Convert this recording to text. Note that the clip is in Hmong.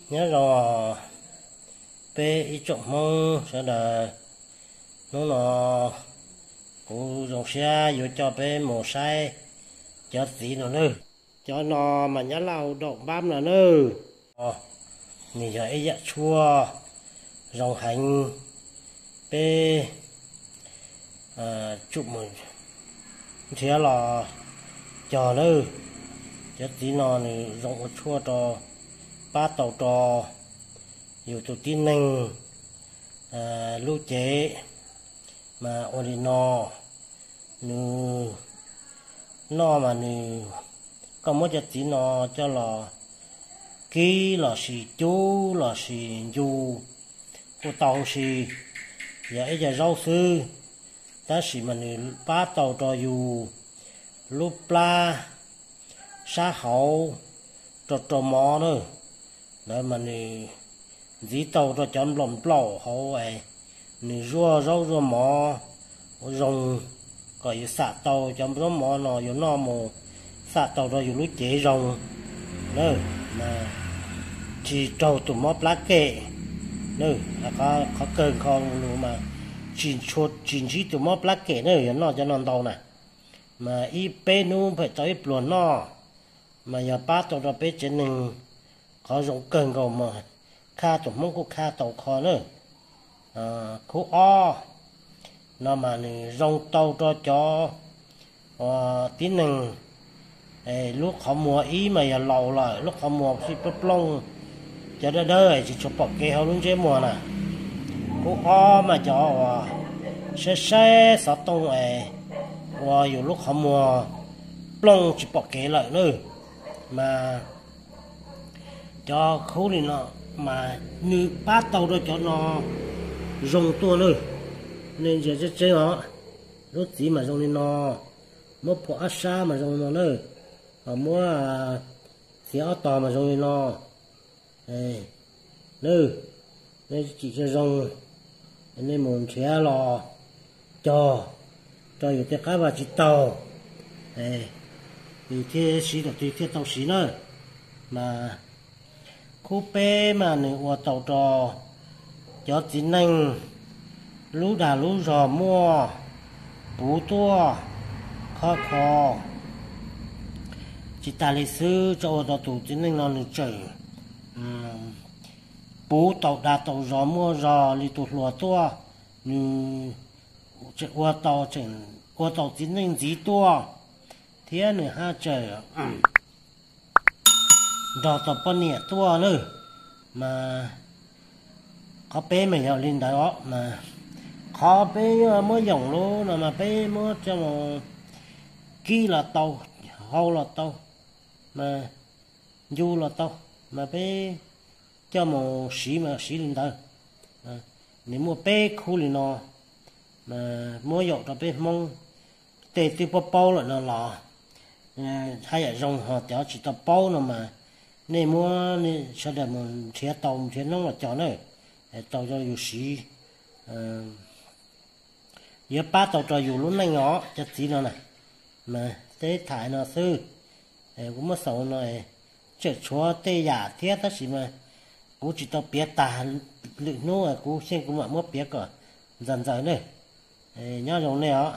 Nyob zoo peb ib tsoom Hmoob sawv daws, hnub no kuv zoo siab yuav coj peb mus saib cov txiv no nawb. Cov no mas nyob Lauj Daum Npab no nawb. Nws yog ib yam tshuaj zoo heev, peb tsum mus nrhiav los cog nawb. Cov txiv no nws zoo ua tshuaj rau, pab tau rau yus tus tib neeg lub cev mas ua li no. Nws noj mas nws, koj muab cov txiv no coj los kib los sis cub los sis ncu kuj tau huv si. Yog ib co zaub xwb, tab sis mas nws pab tau rau yus lub plab sab hauv, rau rau mov na. Ntawd mas nws ntxiv tau rau cov nplaum nplaum hauv, nws zuaj zaub zuaj mov ua zoo, kom yus xam tau cov zaub mov no yus noj mus, xam tau rau yus lub cev zoo na, mas tsis raug tus mob plab kem na. Qhov kawg nkaus lus mas tsis ntsib tus mob plab kem na, yog noj cov no ntau na, mas ib peb hnub phem tau ib pluag noj, mas yog pab tau rau peb tsev neeg. Qhov zoo kawg nkaus mas khaj tus Hmoob kuj khaj tau kho na. Khub ob no mas nws zoo tau rau cov tib neeg lub qhov muag, ib mas yog laus lawm lub qhov muag sib plooj plooj, cov dawb dawb tsis tshua pom kev hauv lub ntsej muag na. Khub ob mas cov uas saib saib xov tooj es ua yus lub qhov muag plooj tsis pom kev lawm na, mas cov khub li no mas nws pab tau rau cov no zoo tuaj na. Nej ntsia tseeb tseeb os, lub txiv mas zoo li no, muab phua ob sab mas zoo li no na, ho muab txiav ob tog mas zoo li no. Nej, nej tsis tsim zoo zoo, nej mus nrhiav los cog rau yus tej qab vaj tsis taug, yus thiaj siv thaum twg thiaj tau siv na. Mas khub peb mas nws ua tau rau cov txiv neej lub dag lub zog muaj puv tuaj khov kho. Tsis tas li xwb, tso ua rau tus txiv neej no nws tseem puv tau dag tau zog muaj zog li tus hluas tuaj, nws tseem ua tau, tseem ua tau txiv neej ntxiv tuaj, thiab nws haj tseem nrog tau poj niam tuaj na. Mas qhov peb mas yog li ntawd os, mas qhov peb yuav muab yoom lub no mas peb muab coj mus kib los tau, hau los tau, mas ncu los tau, mas peb coj mus siv mas siv li ntawd. Nws muaj peb khub li no, mas muab yaum rau peb Hmoob tej twb paub paub lawm no los haj yam zoo, ho cov tsis tau paub no mas nej muab sawv daws mus nrhiav tau, mus nrhiav noob los cog na, tau rau yus siv, yuav pab tau rau yus lub neej os cov txiv no na. Mas teb tham no xwb, kuv muab xaus no, tseem tshuav tej yam thiab tab sis mas kuv tsis tau piav tag, lwm hnub kuv xyeej kuv mam muab piav kom ntxaws ntxaws ne. Nyob zoo nej os.